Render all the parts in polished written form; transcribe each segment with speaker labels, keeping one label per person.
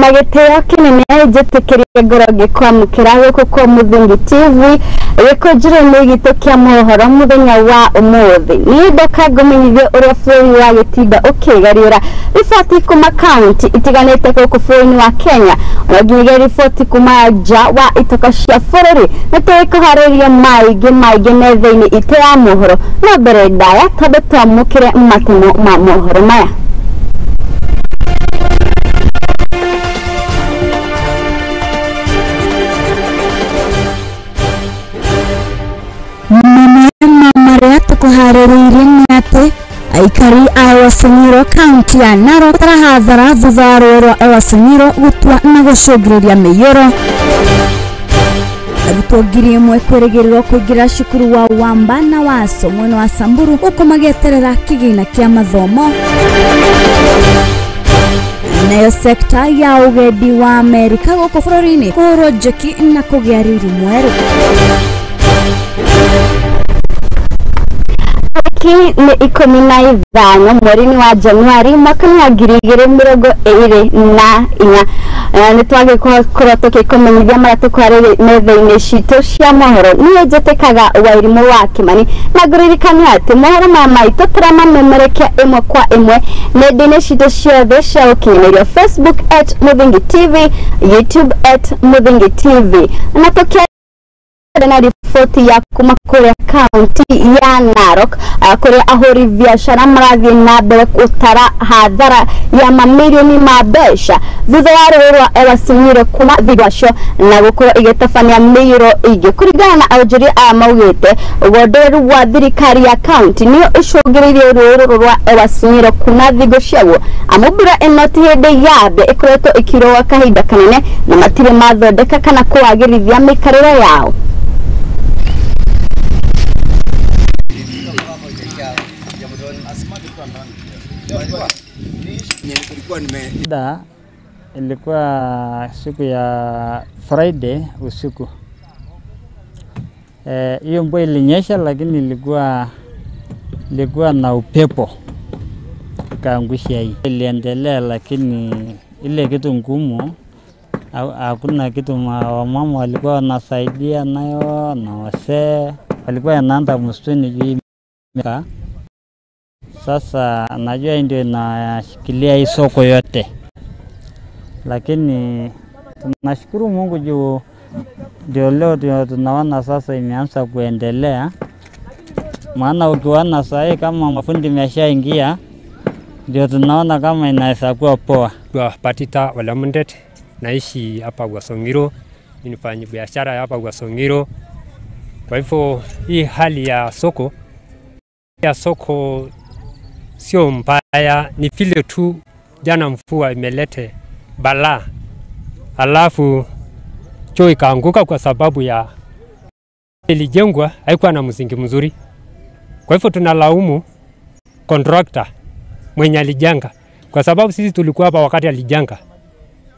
Speaker 1: Na gĩtĩo kĩnene njĩtĩkĩrie ngorwo ngĩkwamũkĩra gũkũ kwa Mũthingi TV gĩkũnjĩro-inĩ gitũ kĩa mohoro mũthenya wa ũmũthĩ. Niĩ ndoka ngũmenyithie ũrĩa bũrũri wa gĩtinda ũkĩgariũra riboti kuma kaunti itiganĩte gũkũ bũrũri-inĩ wa Kenya, ona nginyagia riboti kuma nja wa itoka cia bũrũri. Nĩ tũgĩkũharĩria maingĩ maingĩ metha-inĩ itũ ya mohoro, no mbere ndaya tondũ twamũkĩre matemo ma mohoro maya.
Speaker 2: Tukuharĩrĩirie nĩ atĩ aikari a Ewaso Nyiro kaunti ya Narok tarahathara thutha wa rũĩ rwa Ewaso Nyiro gũtua na gũcũngĩrĩria mĩiyũro. Arutwo 1000 kwĩrĩgĩrĩrwo kũingĩra cukuru wa Wamba na Waso mwena wa Samburu huku magĩeterera kĩgĩna kĩa mathomo. Nayo sekta ya ũgendi wa Amerika gũkũ bũrũri-inĩ kũhũrwo njeki na kũgĩa riri mwerũ.
Speaker 1: Tarĩki nĩ 15 mweri-inĩ wa Januari mwaka wa 2024. Nĩ twagĩkorwo tũgĩkũmenyithia marĩa tũkwarĩrĩria metha-inĩ citũ cia mohoro. Niĩ njĩtĩkaga Wairimũ wa Kĩmani na ngũririkania atĩ mohoro maya maitũ tũramamemerekia ĩmwe kwa ĩmwe nenda-inĩ citũ ciothe cia ũkinyanĩria, Facebook at Mũthingi TV, YouTube at Mũthingi TV, na tũkĩa na riboti ya kuma kũrĩa kaunti ya Narok kũrĩa ahũri biacara marathiĩ na mbere gũtara hathara ya mamirioni ma mbeca thutha wa rũĩ rwa Ewaso Nyiro kuma thingo na gũkorwo igĩtabania mĩiyũro ĩngĩ. Kũringana na onjoria aya maugĩte ũgondoreru wa thirikari ya kaunti nĩyo ĩcũngĩrĩirie rũĩ rũrũ rwa Ewaso Nyiro kuna thingo ciaguo, amu mbura ĩno ti hĩndĩ yambe ĩkoretwo ĩkiura kahinda kanene na matirĩ mathondeka kana kũwagĩrithia mĩikarĩre yao.
Speaker 3: Da ilikuwa siku ya Friday usiku. Hiyo mvua ilinyesha, lakini ilikuwa na upepo ikaangusha hii. Iliendelea, lakini ile kitu ngumu hakuna kitu. Wamama walikuwa wanasaidia nayo na wasee walikuwa wanaanza msituni juu. Sasa najua ndio inashikilia hii soko yote, lakini tunashukuru Mungu juu ndio leo tunaona sasa imeanza kuendelea. Maana ukiona sasa kama mafundi imeshaingia ndio tunaona kama inaweza kuwa poa.
Speaker 4: Kwa Patita Walamundet, naishi hapa Ewaso Nyiro, ninafanya biashara hapa Ewaso Nyiro. Kwa hivyo hii hali ya soko sio mbaya, ni vile tu jana mvua imelete balaa, alafu choo ikaanguka kwa sababu ya ilijengwa haikuwa na msingi mzuri. Kwa hivyo tunalaumu contractor mwenye alijenga, kwa sababu sisi tulikuwa hapa wakati alijenga,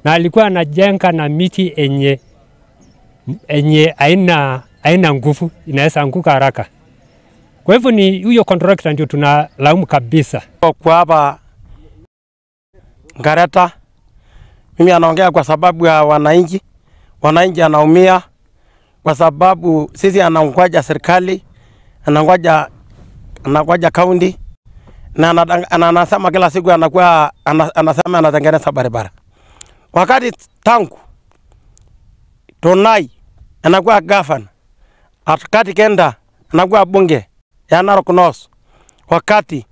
Speaker 4: na alikuwa anajenga na miti enye haina nguvu, inaweza anguka haraka. Kwa hivyo ni huyo contractor ndio tunalaumu kabisa.
Speaker 5: Kwa hapa Ngareta, mimi anaongea kwa sababu ya wananchi. Wananchi anaumia kwa sababu sisi anangoja serikali, anangoja county, na anasema kila siku anakuwa anasema anatengeneza barabara. Wakati tangu Tonai anakuwa governor, wakati Kenda anakuwa bunge ya Narok North, wakati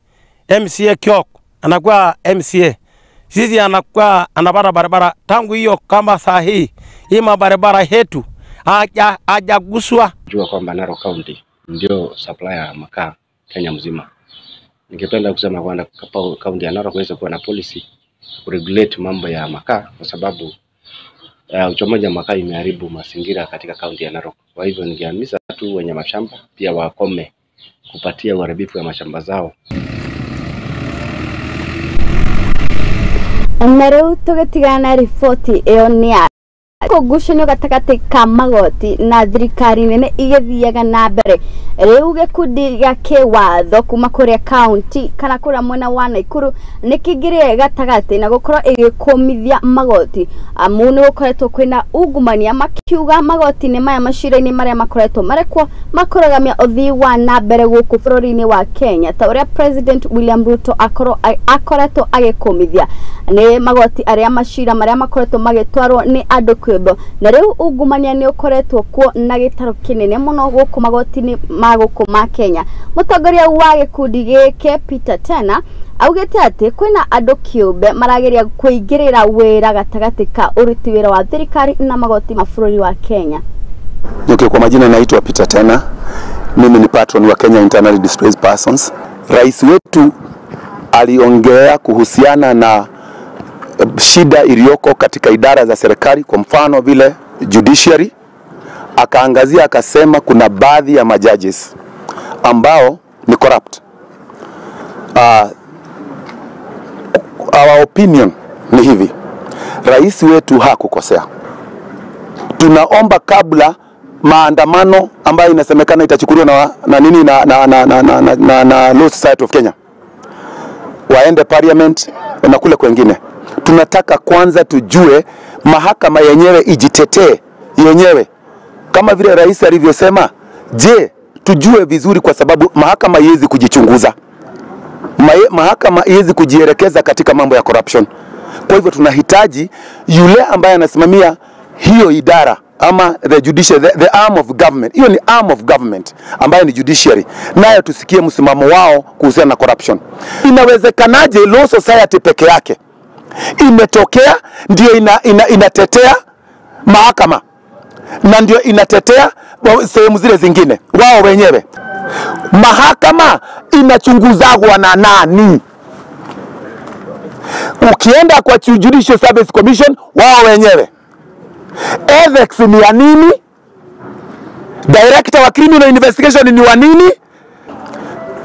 Speaker 5: MCA Kiok anakuwa MCA, sisi anakuwa anapata barabara. Tangu hiyo kama saa hii mabarabara yetu hajaguswa.
Speaker 6: Jua kwamba Narok County ndio supplier ya makaa Kenya mzima. Ningependa kusema kwamba kaunti ya Narok iweze kuwa na policy kuregulate mambo ya makaa, kwa sababu uchomaji wa makaa imeharibu mazingira katika kaunti ya Narok. Kwa hivyo ningehimiza tu wenye mashamba pia wakome kupatia uharibifu ya mashamba zao.
Speaker 1: Na rĩu tũgĩtigana na riboti ĩyo nĩ Gũkũ ngucanio gatagatĩ ka magoti na thirikari nene igĩthiaga na mbere, rĩu gĩkundi gĩa kĩwatho kuma kũrĩa kaunti kana kũrĩa mwena wa Naikuru nĩ kĩingĩrĩre gatagatĩ na gũkorwo ĩgĩkũmithia magoti, amu nĩ gũkoretwo kwĩna ungumania, makiuga magoti-inĩ maya macira-inĩ marĩa makoretwo marekwo makũrũgamia ũthii wa na mbere gũkũ bũrũri-inĩ wa Kenya, ta ũrĩa President William Ruto akoretwo agĩkũmithia nĩ magoti arĩa macira marĩa makoretwo magĩtwarwo nĩ andũ kĩũmbe, na rĩu ungumania nĩ ũkoretwo kuo na gĩtarũ kĩnene mũno gũkũ magoti-inĩ ma gũkũ ma Kenya. Mũtongoria wa gĩkundi gĩkĩ Peter Tena augĩte atĩ kwĩna andũ kĩũmbe marageria kũingĩrĩra wĩra gatagatĩ ka ũruti wĩra wa thirikari na magoti ma bũrũri wa Kenya.
Speaker 7: Okay, kwa majina naitwa Peter Tena. Mimi ni patron wa Kenya Internally Displaced Persons. Rais wetu aliongea kuhusiana na shida iliyoko katika idara za serikali, kwa mfano vile judiciary. Akaangazia akasema kuna baadhi ya majudges ambao ni corrupt. Our opinion ni hivi: rais wetu hakukosea. Tunaomba kabla maandamano ambayo inasemekana itachukuliwa na nini na Law Society of Kenya, waende parliament na kule kwengine, tunataka kwanza tujue mahakama yenyewe ijitetee yenyewe kama vile rais alivyosema. Je, tujue vizuri, kwa sababu mahakama haiwezi kujichunguza, mahakama haiwezi kujielekeza katika mambo ya corruption. Kwa hivyo tunahitaji yule ambaye anasimamia hiyo idara ama the judiciary, the arm of government. Hiyo ni arm of government ambayo ni judiciary, nayo tusikie msimamo wao kuhusiana na corruption. Inawezekanaje Law Society peke yake imetokea ndio inatetea mahakama na ndio inatetea sehemu zile zingine wao wenyewe? Mahakama inachunguzwa na nani? Ukienda kwa Judicial Service Commission, wao wenyewe. Ethics ni ya nini? Director wa Criminal Investigation ni wa nini?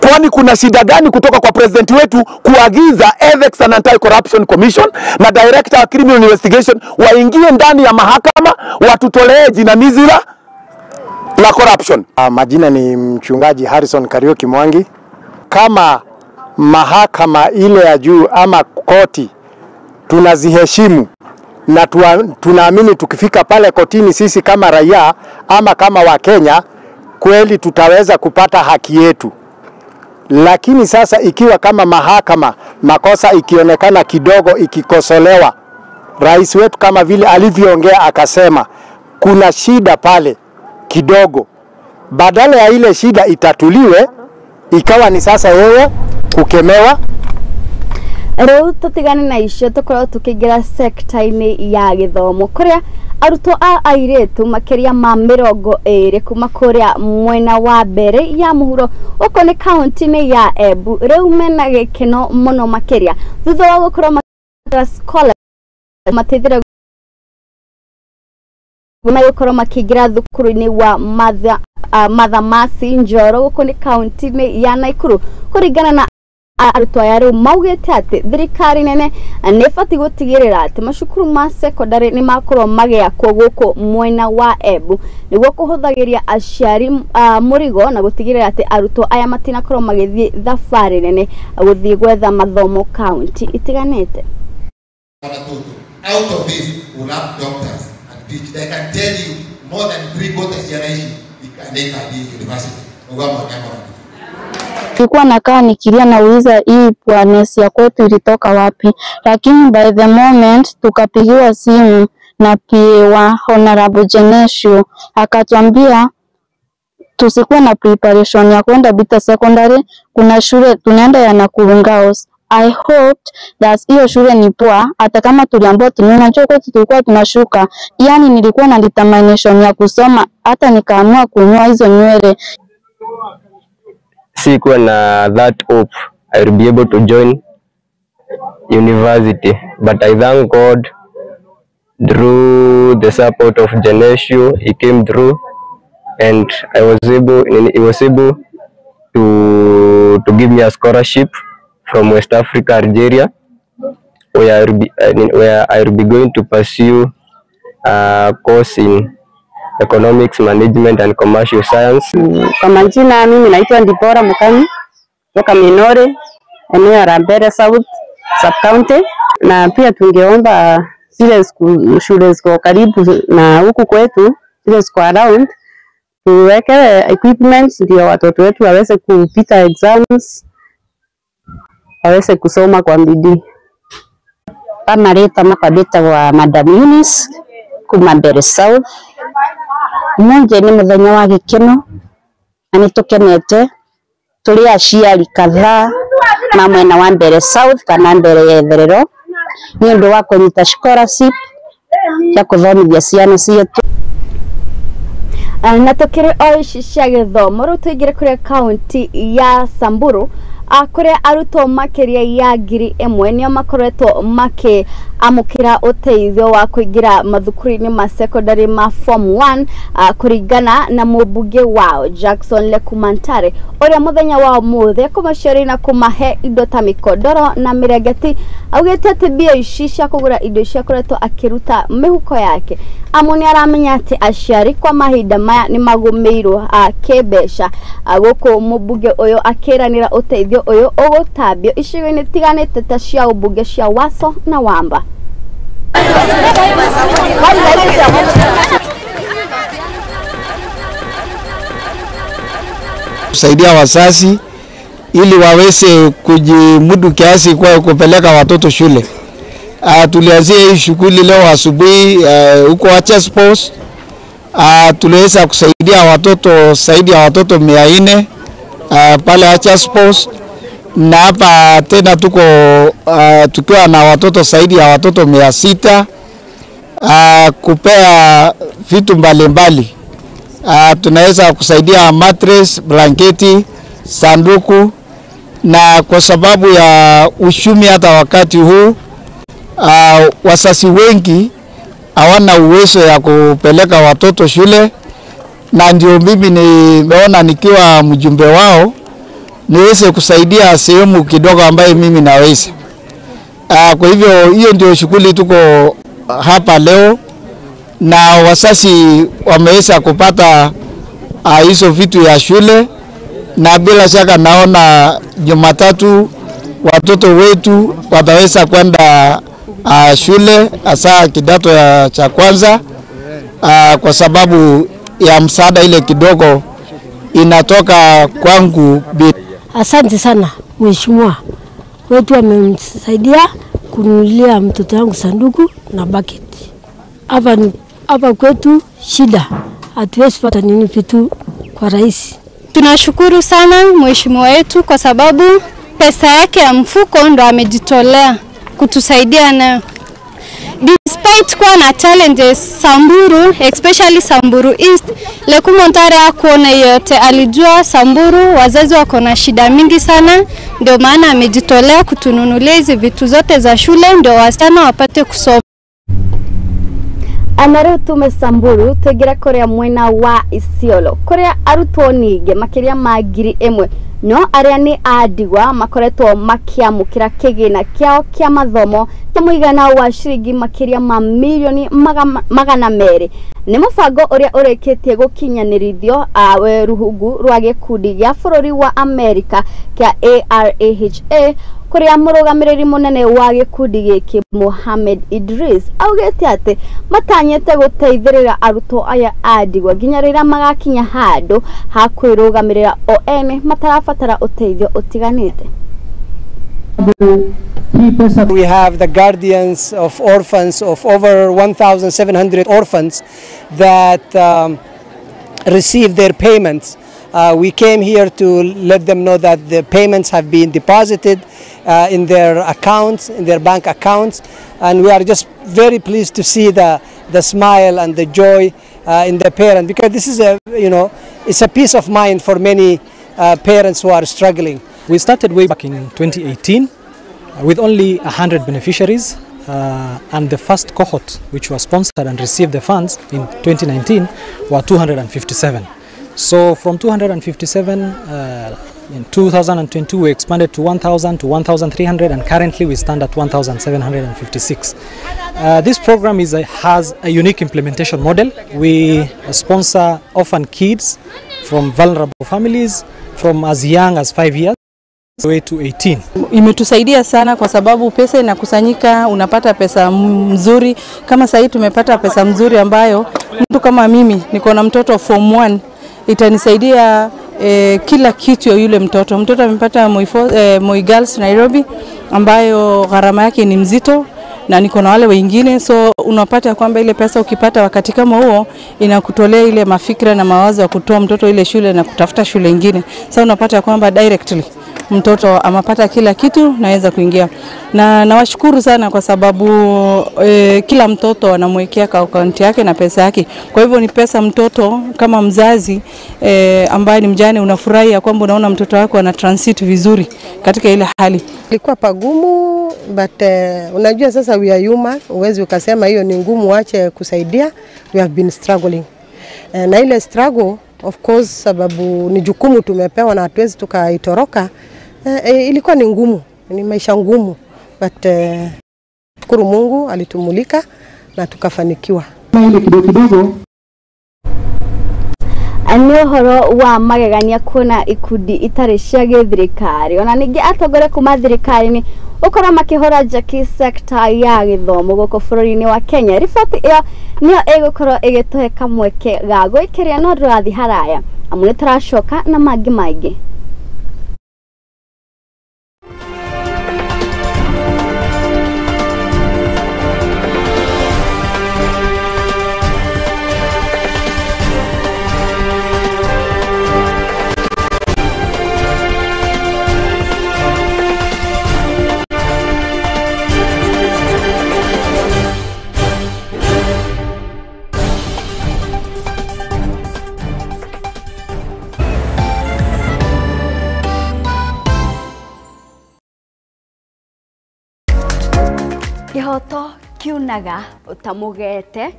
Speaker 7: Kwani kuna shida gani kutoka kwa president wetu kuagiza Ethics and Anti-Corruption Commission na Director wa Criminal Investigation waingie ndani ya mahakama watutolee jinamizi la corruption?
Speaker 8: Majina ni mchungaji Harrison Kariuki Mwangi. Kama mahakama ile ya juu ama koti tunaziheshimu na tunaamini tukifika pale kotini sisi kama raia ama kama Wakenya kweli tutaweza kupata haki yetu. Lakini sasa ikiwa kama mahakama makosa ikionekana kidogo ikikosolewa, rais wetu kama vile alivyoongea akasema kuna shida pale kidogo, badala ya ile shida itatuliwe ikawa ni sasa wewe kukemewa.
Speaker 1: Rĩu tũtigane na icio, tũkorwo tũkĩingĩra sekta-inĩ ya gĩthomo kũrĩa arutwo a airĩtu makĩria ma 20 kuma kũrĩa mwena wa mbere ya mũhuro gũkũ nĩ kaunti-inĩ ya Embu rĩu mena gĩkeno mũno makĩria thutha wa gũkorwo scholar mateithĩre magĩkorwo makĩingĩra thukuru-inĩ wa Mathamasi Njoro gũkũ nĩ kaunti-inĩ ya Naikuru. Kũringana na arutwo aya rĩu maugĩte atĩ thirikari nene nĩ ĩbatiĩ gũtigĩrĩra atĩ macukuru ma secondary nĩ makorwo magĩakwo gũkũ mwena wa Embu nĩguo kũhũthagĩria aciari mũrigo na gũtigĩrĩra atĩ arutwo aya matinakorwo magĩthiĩ thabarĩ nene gũthiĩ gwetha mathomo kaunti itiganĩte.
Speaker 9: Out of this we'll have doctors and teach. I can tell you more than 3/4 generation university.
Speaker 10: Nilikuwa nakaa nikilia nauliza hii poorness ya kwetu ilitoka wapi, lakini by the moment tukapigiwa simu na PA wa Honorable Genesio akatuambia tusikuwe na preparation ya kwenda Bita Secondary, kuna shule tunaenda ya Nakuru Girls. I hoped that hiyo shule ni poa, hata kama tuliambiwa tunajua kwetu tulikuwa tunashuka. Yani nilikuwa na determination ya kusoma, hata nikaamua kunyoa hizo nywele.
Speaker 11: Sikuwa na that hope I will be able to join university, but I thank God through the support of Genesio, he came through and he was able to give me a scholarship from West Africa, Algeria, where I will be going to pursue a course in Economics, Management and Commercial Science.
Speaker 12: Kwa majina mimi naitwa Ndibora Mukami kutoka Minore, eneo la Mbeere South Sub County, na pia tungeomba zile shule ziko karibu na huku kwetu, zile ziko around, tuweke equipment ndio watoto wetu waweze kupita exams, waweze kusoma kwa bidii.
Speaker 13: Kama leta makwabita wa Madam Eunice kuma Mbeere South. Munje ni muthenya wa gikeno na nitukenete turi aciari kadhaa na mwena wa Mbeere South kana Mbeere ya Itherero ni undu wa kunyita scholarship ya kuthomithia ciana cietu.
Speaker 1: Na tukiri o ici cia githomo riu tuingire kuria kaunti ya Samburu, kuria arutwo makiria ya 1,000 nio makoretwo makiamukira uteithio wa kuingira mathukuru-ini ma secondary ma form 1, kuringana na mubunge wao Jackson Lekumantare uria muthenya wa umuthi kumaciari na kumahe indo ta mikondoro na mirengeti. Augite ati mbia ici cia kugura indo ici akoretwo akiruta mihuko yake, amu ni aramenya ati aciari kwa mahinda maya ni magumiirwo kimbeca. Guku mubunge uyu akiranira uteithio uyu ugutambio icigo-ini tiganite ta cia ubunge cia Waso na Wamba.
Speaker 14: Kusaidia wazazi ili waweze kujimudu kiasi kwa kupeleka watoto shule. Tulianzia hii shughuli leo asubuhi huko Archers Post. Tuliweza kusaidia watoto zaidi ya watoto 400 pale Archers Post, na hapa tena tuko tukiwa na watoto zaidi ya watoto 600, kupea vitu mbalimbali. Tunaweza kusaidia mattress, blanketi, sanduku, na kwa sababu ya uchumi hata wakati huu wazazi wengi hawana uwezo ya kupeleka watoto shule, na ndio mimi nimeona nikiwa mjumbe wao niweze kusaidia sehemu kidogo ambayo mimi naweza. Kwa hivyo hiyo ndio shughuli tuko hapa leo, na wazazi wameweza kupata hizo vitu ya shule, na bila shaka naona Jumatatu watoto wetu wataweza kwenda shule hasa kidato cha kwanza, kwa sababu ya msaada ile kidogo inatoka kwangu.
Speaker 15: Asante sana mheshimiwa wetu, amemsaidia kununulia mtoto wangu sanduku na bucket. Hapa kwetu shida, hatuwezi pata nini vitu kwa rahisi.
Speaker 16: Tunashukuru sana mheshimiwa wetu kwa sababu pesa yake ya mfuko ndo amejitolea kutusaidia nayo. Despite kuwa na challenges Samburu, especially Samburu East, Lekumontare hakuona yote. Alijua Samburu wazazi wako na shida mingi sana, ndio maana amejitolea kutununulia hizi vitu zote za shule ndio wasichana wapate kusoma.
Speaker 1: Ana tume Samburu tugira kuria mwena wa Isiolo kuria arutwo ningi makiria ma 1,000 no aria ni andigwa makoretwo makiamukira kigina kiao kia mathomo kia muigana wa ciringi makiria ma milioni 200. Ni mubango uria urikitie gukinyanirithio awe ruhungu rwa gikundi gia bururi wa Amerika kia ARAHA kuria murugamiriri munene wa gikundi giki Mohamed Idris augite ati matanyete guteithĩrĩria arutwo aya a ndigwa nginya rĩrĩa magakinya handu ha kwĩrũgamĩrĩra o ene matarabatara ũteithio ũtiganĩte.
Speaker 17: We have the guardians of orphans, of over 1,700 orphans that receive their payments. We came here to let them know that the payments have been deposited in their accounts, in their bank accounts, and we are just very pleased to see the smile and the joy in the parent, because this is a, you know, it's a peace of mind for many parents who are struggling.
Speaker 18: We started way back in 2018 with only 100 beneficiaries, and the first cohort which was sponsored and received the funds in 2019 were 257. So from 257 In 2022, we expanded to 1,000 to 1,300, and currently we stand at 1,756. This program has a unique implementation model. We sponsor orphan kids from vulnerable families from as young as 5 years way to 18.
Speaker 19: Imetusaidia sana kwa sababu pesa inakusanyika, unapata pesa mzuri. Kama sasa tumepata pesa mzuri ambayo mtu kama mimi niko na mtoto form 1 itanisaidia kila kitu ya yule mtoto. Mtoto amepata Moi Girls Nairobi ambayo gharama yake ni mzito na niko na wale wengine, so unapata kwamba ile pesa ukipata wakati kama huo inakutolea ile mafikra na mawazo ya kutoa mtoto ile shule na kutafuta shule nyingine. Sasa unapata kwamba directly mtoto amapata kila kitu naweza kuingia. Na nawashukuru sana kwa sababu kila mtoto anamwekea kwa akaunti yake na pesa yake. Kwa hivyo ni pesa mtoto kama mzazi ambaye ni mjane unafurahi ya kwamba unaona mtoto wako ana transit vizuri katika ile hali.
Speaker 20: Ilikuwa pagumu but unajua sasa we are human, uwezi ukasema hiyo ni ngumu waache kusaidia. We have been struggling. Na ile struggle of course sababu ni jukumu tumepewa na hatuwezi tukaitoroka. Ilikuwa ni ngumu, ni maisha ngumu, but shukuru Mungu alitumulika na tukafanikiwa.
Speaker 1: Nĩ ũhoro wa magegania kuona ikundi itarĩ cia gĩthirikari ona ningĩ atongoria kuma thirikari-inĩ ũkorwo makĩhũra njeki sekta ya gĩthomo gũkũ bũrũri-inĩ wa Kenya. Riboti ĩyo nĩyo ĩgũkorwo ĩgĩtũhe kamweke ga gwĩkĩria no ndũrathiĩ haraya amu nĩ tũracoka na mangĩ maingĩ. Kihoto kiunaga utamugete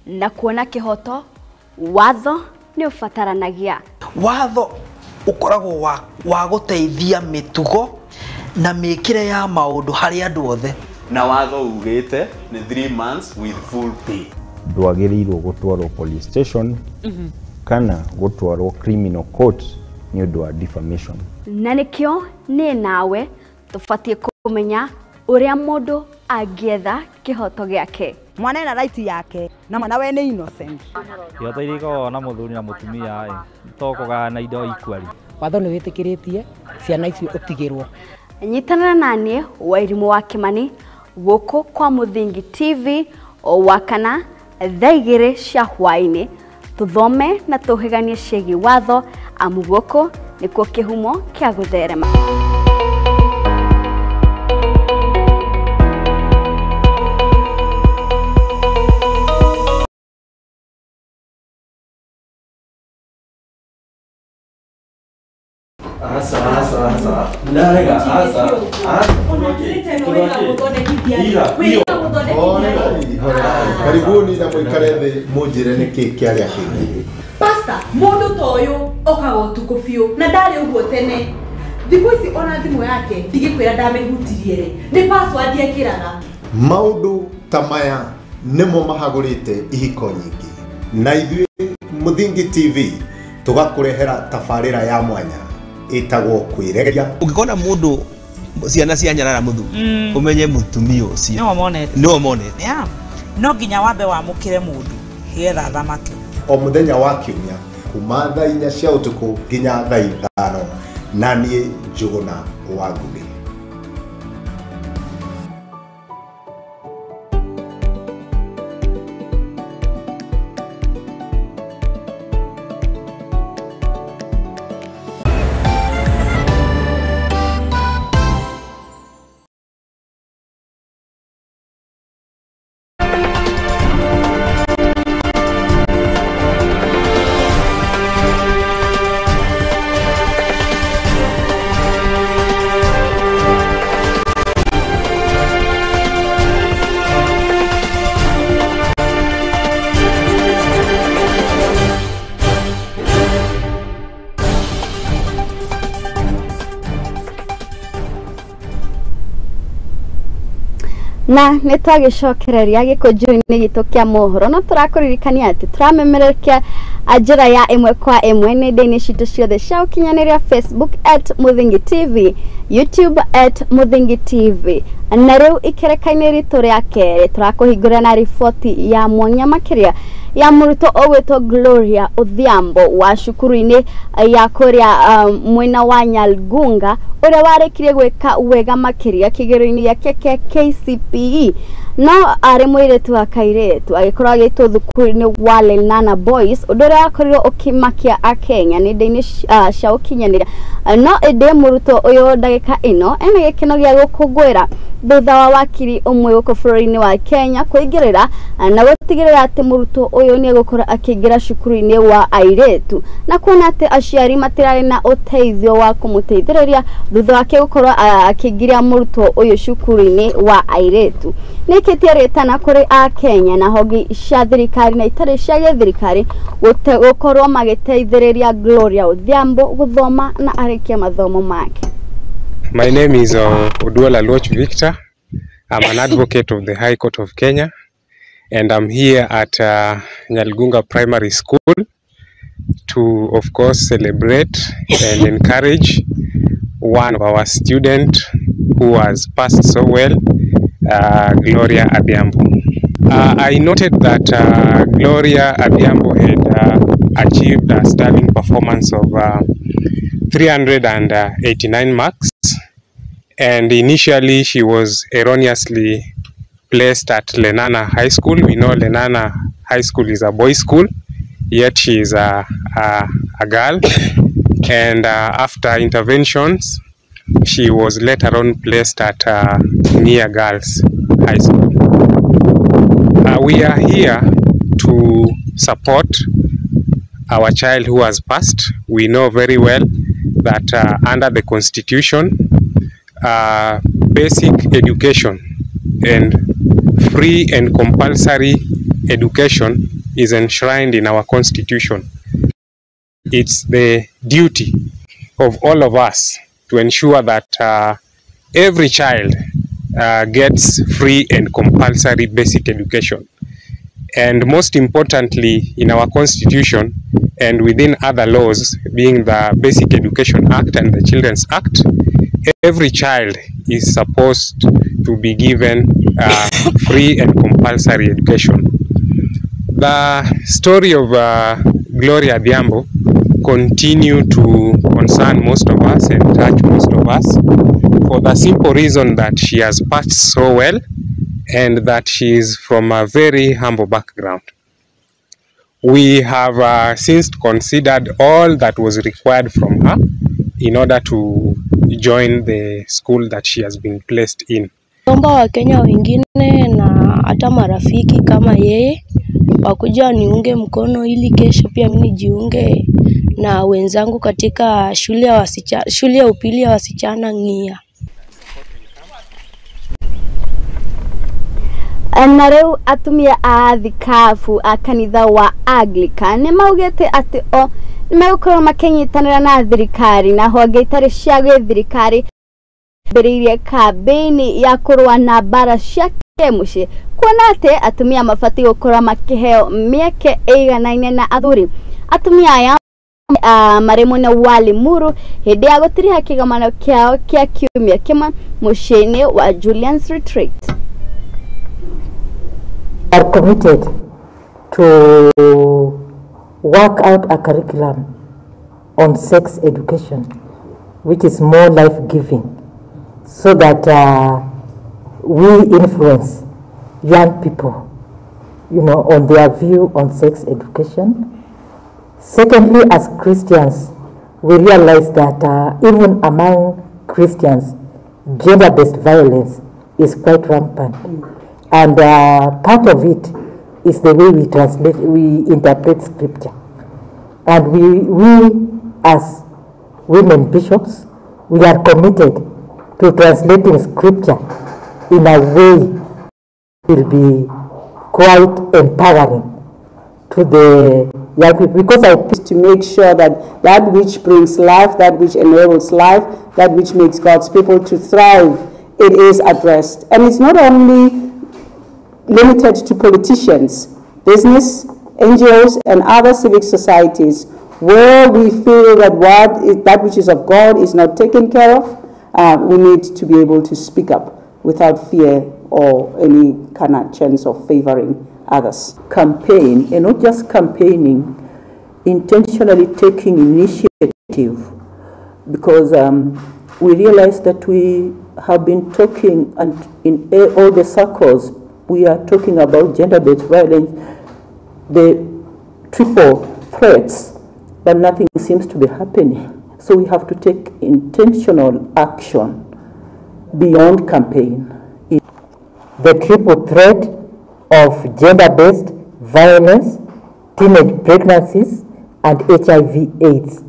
Speaker 1: na kuona kihoto watho ni ubataranagia.
Speaker 21: Watho ukoragwo wa guteithia mitugo na mikire ya maundu hari andu othe.
Speaker 22: Na watho ugite ni 3 months with full pay.
Speaker 23: Ndwagiriirwo gutwarwo police station kana gutwarwo criminal court ni undu wa defamation.
Speaker 1: Na nikio ni nawe tubatie kumenya uria mundu angĩetha kĩhoto gĩake.
Speaker 24: Mwana ena right yake na mwana we nĩ innocent.
Speaker 25: Kĩhoto iria ikoragwo na mũthuri na mũtumia to kũgayana indo equally.
Speaker 26: Watho nĩ wĩtĩkĩrĩtie ciana icio ũtigĩrwo.
Speaker 1: Nyitanĩra naniĩ Wairimũ wa Kĩmani gũkũ kwa Mũthingi TV o Wakana thaa 2 cia hwaĩ-inĩ tũthome na tũhĩganie ciĩgiĩ watho amu gũkũ nĩkuo kĩhumo kĩa gũtherema.
Speaker 9: Karibuni na mwikare thĩ munjire nĩkĩ kĩarĩa kĩngĩ.
Speaker 27: Pastor, mundu ta ũyũ okaga ũtukũ biũ na ndarĩ ũguo tene. Thikũ ici ona thimũ yake ndigĩkwĩra ndamĩhutirie rĩ, nĩ password ekĩraga.
Speaker 9: Maũndũ ta maya nĩmo mahagũrĩte ihiko nyingĩ. Na ithuĩ Mũthingi TV tũgakũrehera tabarĩra ya mwanya ĩtagwo kwĩregeria.
Speaker 28: Ũngĩkona mũndũ ciana cia nyarara mũthuri ũmenye mũtumia ũcio nĩwe monete.
Speaker 29: No nginya wambe wamũkĩre mũndũ getha thamake.
Speaker 9: O mũthenya wa kiumia kuma thaa 4 cia ũtukũ nginya thaa 5 na niĩ Njũgũna wa Ngũgĩ.
Speaker 1: Na nä twagäcokereria gä kå njå-inä gitå kä a mohoro no tå rakåririkania atä tå ramemerekia njĩra ya ĩmwe kwa ĩmwe nenda-inĩ citũ ciothe cia ũkinyanĩria Facebook @Muthingi TV, YouTube @Muthingi TV. Na rĩu ikereka-inĩ ritũ rĩa kerĩ tũrakũhingũra na riboti ya mwanya makĩria ya mũrutwo ũgwĩtwo Gloria Odhiambo wa cukuru-inĩ ya kũrĩa mwena wa Nyalgunga ũrĩa warĩkirie gwĩka wega makĩria kĩgerio-inĩ gĩake kĩa KCPE no arĩ mũirĩtu wa kairĩtu agĩkorwo agĩtwo thukuru-inĩ wa Lenana Boys ũndũ ũrĩa wakorirwo ũkĩmakia akenya nenda-inĩ cia ũkinyanĩria. No ĩndĩ mũrutwo ũyũ ndagĩka ĩno ena gĩkeno gĩa gũkũngũĩra thutha wa wakiri ũmwe gũkũ bũrũri-inĩ wa Kenya kũingĩrĩra na gũtigĩrĩra atĩ mũrutwo ũyũ nĩ egũkorwo akĩingĩra cukuru-inĩ wa airĩtu na kuona atĩ aciari matirarĩ na ũteithio wa kũmũteithĩrĩria thutha wake gũkorwo akĩingĩria mũrutwo ũyũ cukuru-inĩ wa airĩtu. Nĩkĩtie rĩtana kũrĩ akenya na honge cia thirikari na itarĩ cia gĩthirikari gũkorwo magĩteithĩrĩria Gloria Odhiambo gũthoma na arĩkie mathomo make.
Speaker 2: My name is Oduola Luoch Victor. I'm an advocate of the High Court of Kenya, and I'm here at Nyalgunga Primary School to, of course, celebrate and encourage one of our students who has passed so well, Gloria Adhiambo. I noted that Gloria Adhiambo had achieved a sterling performance of 389 marks, and initially she was erroneously placed at Lenana High School. We know Lenana High School is a boys' school, yet she is a girl. And after interventions, she was later on placed at Nia Girls High School. We are here to support our child who has passed. We know very well that under the Constitution, basic education and free and compulsory education is enshrined in our Constitution. It's the duty of all of us to ensure that every child gets free and compulsory basic education. And most importantly, in our Constitution and within other laws, being the Basic Education Act and the Children's Act, every child is supposed to be given free and compulsory education. The story of Gloria Adhiambo continue to concern most of us and touch most of us for the simple reason that she has passed so well and that she is from a very humble background. We have since considered all that was required from her in order to join the school that she has been placed in.
Speaker 3: Omba Wakenya wengine na hata marafiki kama yeye wakuja niunge mkono ili kesho pia mimi nijiunge na wenzangu katika shule ya upili ya wasichana Ng'ia.
Speaker 1: Na rĩu atumia a thikabu a kanitha wa Anglican nĩ maugĩte atĩ o nĩmegũkorwo makĩnyitanĩra na thirikari na honge itarĩ cia gĩthirikari mbĩrĩirie kambĩini ya kũrũa na mbara cia kĩmũciĩ kuona atĩ atumia mabatiĩ gũkorwo makĩheo mĩeke ĩiganaine na athuri. Atumia aya marĩ mwena wa Limuru hĩndĩ ya gũtiriha kĩgomano kĩao kĩa kiumia kĩmwe mũciĩ-inĩ wa Julian's Retreat.
Speaker 4: Are committed to work out a curriculum on sex education, which is more life-giving, so that we influence young people, you know, on their view on sex education. Secondly, as Christians, we realize that even among Christians, gender-based violence is quite rampant. And part of it is the way we translate, we interpret scripture. And we as women bishops, we are committed to translating scripture in a way that will be quite empowering to the young people. Because I
Speaker 5: to make sure that that which brings life, that which enables life, that which makes God's people to thrive it is addressed. And it's not only limited to politicians, business, NGOs, and other civic societies where we feel that that which is of God is not taken care of. We need to be able to speak up without fear or any kind of chance of favoring others.
Speaker 6: Campaign, and not just campaigning, intentionally taking initiative, because we realize that we have been talking, and in all the circles, we are talking about gender-based violence, the triple threats, but nothing seems to be happening. So we have to take intentional action beyond campaign.
Speaker 4: The triple threat of gender-based violence, teenage pregnancies, and HIV/AIDS.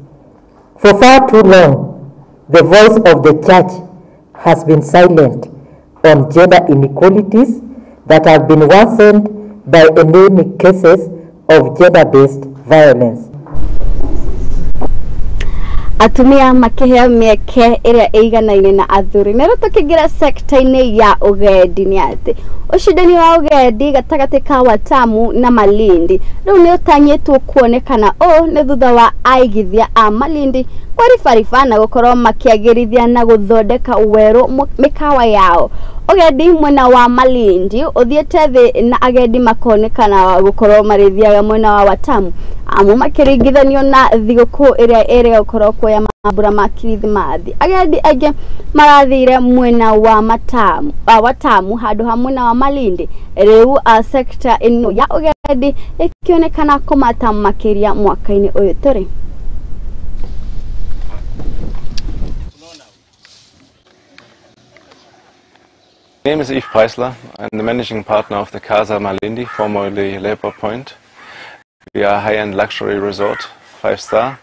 Speaker 4: For far too long, the voice of the church has been silent on gender inequalities that have been worsened by endemic cases of gender-based violence.
Speaker 1: Atumia makiheo mieke iria iganaine na athuri na tukigira sekta-ini ya ugendi ni ati ucindani wa ugendi gatagati ka Watamu na Malindi riu ni utanyitwo kuonekana o ni thutha wa aigithia a Malindi kwaribariba na gukorwo makiagirithia na guthondeka weru mikawa yao. Ugendi mwena wa Malindi uthiete thi na agendi makonekana gukorwo marithiaga mwena wa Watamu amu makiringithanio na thiguku iria iri gukorwo kuoya mambura ma Kirithimathi. Agendi aingi marathire mwena wa Watamu handu ha mwena wa Malindi. Riu sekta ino ya ugendi ikionekana kumata makiria mwaka-ini uyu turi.
Speaker 7: My name is Yves Preisler. I'm the managing partner of the Casa Malindi, formerly Leopard Point. We are a high-end luxury resort, 5-star,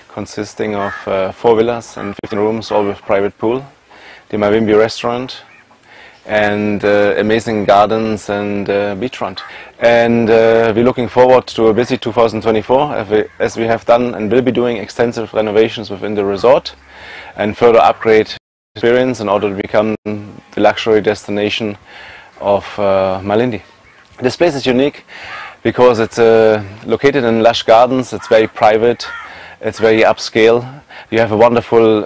Speaker 7: consisting of 4 villas and 15 rooms, all with private pool, the Mawimbi restaurant, and amazing gardens and beachfront. And we're looking forward to a busy 2024, as we have done and will be doing extensive renovations within the resort and further upgrade experience in order to become the luxury destination of Malindi. This place is unique because it's located in lush gardens, it's very private, it's very upscale. You have a wonderful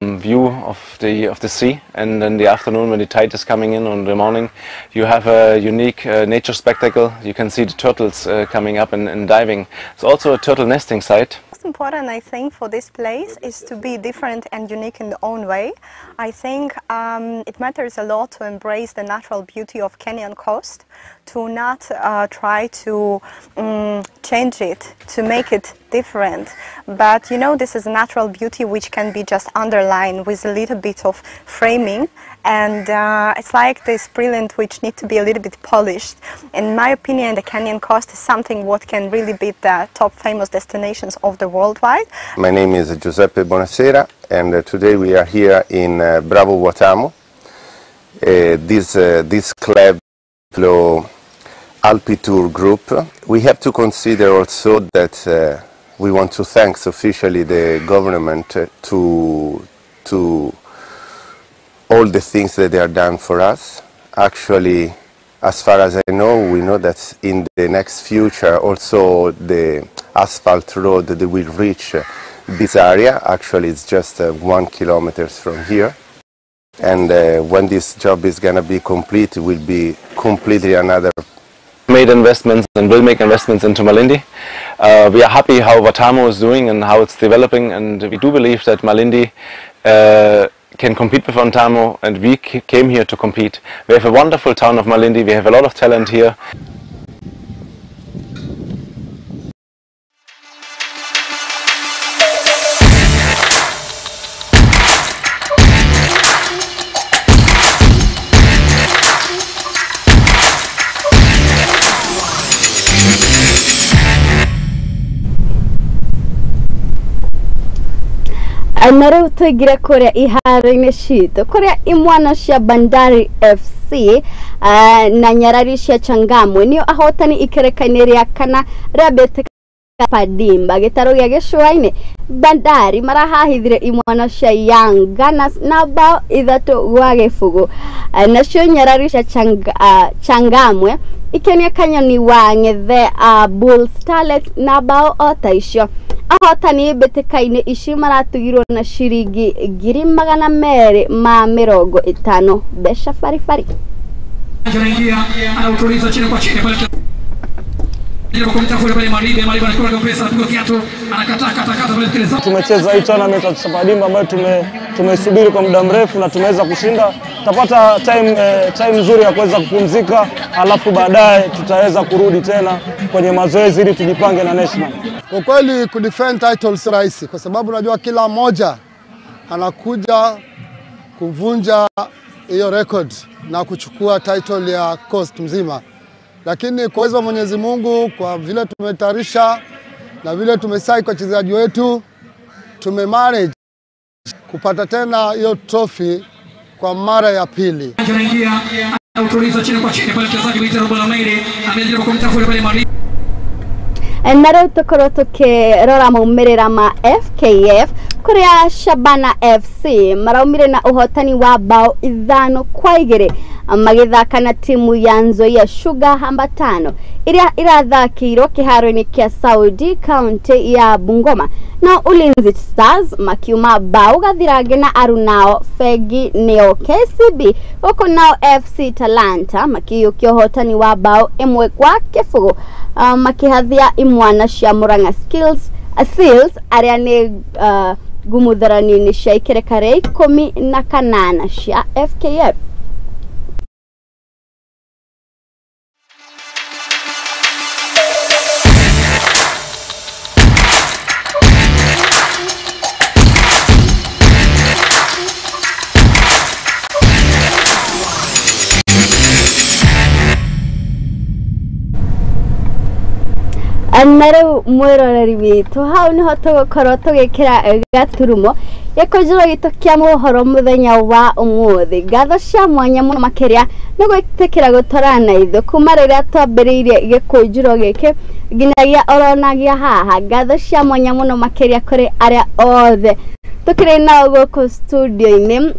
Speaker 7: view of the sea, and in the afternoon when the tide is coming in, or in the morning, you have a unique nature spectacle. You can see the turtles coming up and diving. It's also a turtle nesting site.
Speaker 8: Most important, I think, for this place is to be different and unique in their own way. I think it matters a lot to embrace the natural beauty of Kenyan coast, to not try to change it, to make it different. But you know, this is natural beauty which can be just underlined with a little bit of framing, and it's like this brilliant which need to be a little bit polished. In my opinion, the Kenyan coast is something what can really be the top famous destinations of the worldwide.
Speaker 10: My name is Giuseppe Bonasera, and today we are here in Bravo Watamu. This club, Alpitour group. We have to consider also that we want to thank officially the government to all the things that they are done for us. Actually, as far as I know, we know that in the next future also the asphalt road that will reach this area. Actually, it's just 1 kilometer from here. And when this job is going to be complete, it will be completely another.
Speaker 7: Made investments and will make investments into Malindi. We are happy how Watamu is doing and how it's developing, and we do believe that Malindi can compete with Watamu, and we came here to compete. We have a wonderful town of Malindi, we have a lot of talent here.
Speaker 1: Na rĩu tũingĩre kũrĩa iharo-inĩ citũ kũrĩa imwana cia Bandari FC na nyarari cia Changamwe nĩo ahotani ikereka-inĩ rĩa kana rĩa mbĩtĩka Padimba gĩtarũ gĩa gĩcũa-inĩ Bandari marahahithire imwana cia Young Gunners na bao 3-0. Nacio nyarari cia Changamwe ikenia Kanyoni wa Ng'ethe Bull Starlets na bao o ta icio. Ahotani mbĩtĩka-inĩ ici maratugirwo na ciringi 250,000 mbeca baribari.
Speaker 11: Anaingia anautuliza chini kwa chini pale
Speaker 12: Tumecheza hii tournament ya Chapadimba ambayo tumesubiri kwa muda mrefu na tumeweza kushinda. Tutapata time nzuri ya kuweza kupumzika, alafu baadaye tutaweza kurudi tena kwenye mazoezi ili tujipange na national.
Speaker 13: Kwa kweli kudefend title si rahisi kwa sababu unajua kila mmoja anakuja kuvunja hiyo record na kuchukua title ya Coast mzima. Lakini kwa uwezo wa Mwenyezi Mungu, kwa vile tumetayarisha na vile tumesai kwa wachezaji wetu, tumemanage kupata tena hiyo trophy kwa mara ya pili.
Speaker 11: Anaingia anautuliza chini kwa chini pale mchezaji Wita Robo Maire amejaribu kumtafuta pale Mali.
Speaker 1: Na rĩu tũkorwo tũkĩrora maumĩrĩra ma FKF kũrĩa Shabana FC maraumire na ũhotani wa bao 5-2 magĩthaka na timu ya Nzoia Sugar Hambatano iria irathakĩirwo kĩharo-inĩ kĩa Saudi kaunti ya Bungoma. Na Ulinzi Stars makiuma bao gathirange na Arunao Fegi neo KCB, huku nao FC Talanta makiyũkia ũhotani wa bao 1-0 makihathia imwana cia Murang'a Skills Seals arĩa nĩ ngumutharani-inĩ cia ikereka rĩa 18 cia FKF. Na rĩu mwĩroreri witũ hau nĩho tũgũkorwo tũgĩkĩra gaturumo gĩkũnjĩro gitũ kĩa mohoro mũthenya wa ũmũthĩ. Ngatho cia mwanya mũno makĩria nĩ gwĩtĩkĩra gũtwarana na ithuĩ kuma rĩrĩa twambĩrĩirie gĩkũnjĩro gĩkĩ nginyagia oronagia haha. Ngatho cia mwanya mũno makĩria kũrĩ arĩa othe tũkĩrĩ nao gũkũ studio-inĩ,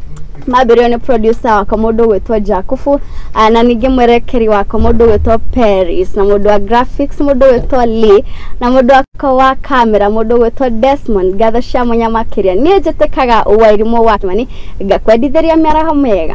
Speaker 1: mambĩrĩrio nĩ producer wakwa mũndũ ũgwĩtwo Jakubu, na ningĩ mwerekeri wakwa mũndũ ũgwĩtwo Paris, na mũndũ wa graphics mũndũ ũgwĩtwo Lee, na mũndũ wakwa wa camera mũndũ ũgwĩtwo Desmond. Ngatho cia mwanya makĩria. Niĩ njĩtĩkaga Wairimũ wa Kimani, ngakwendithĩria mĩaraho mĩega.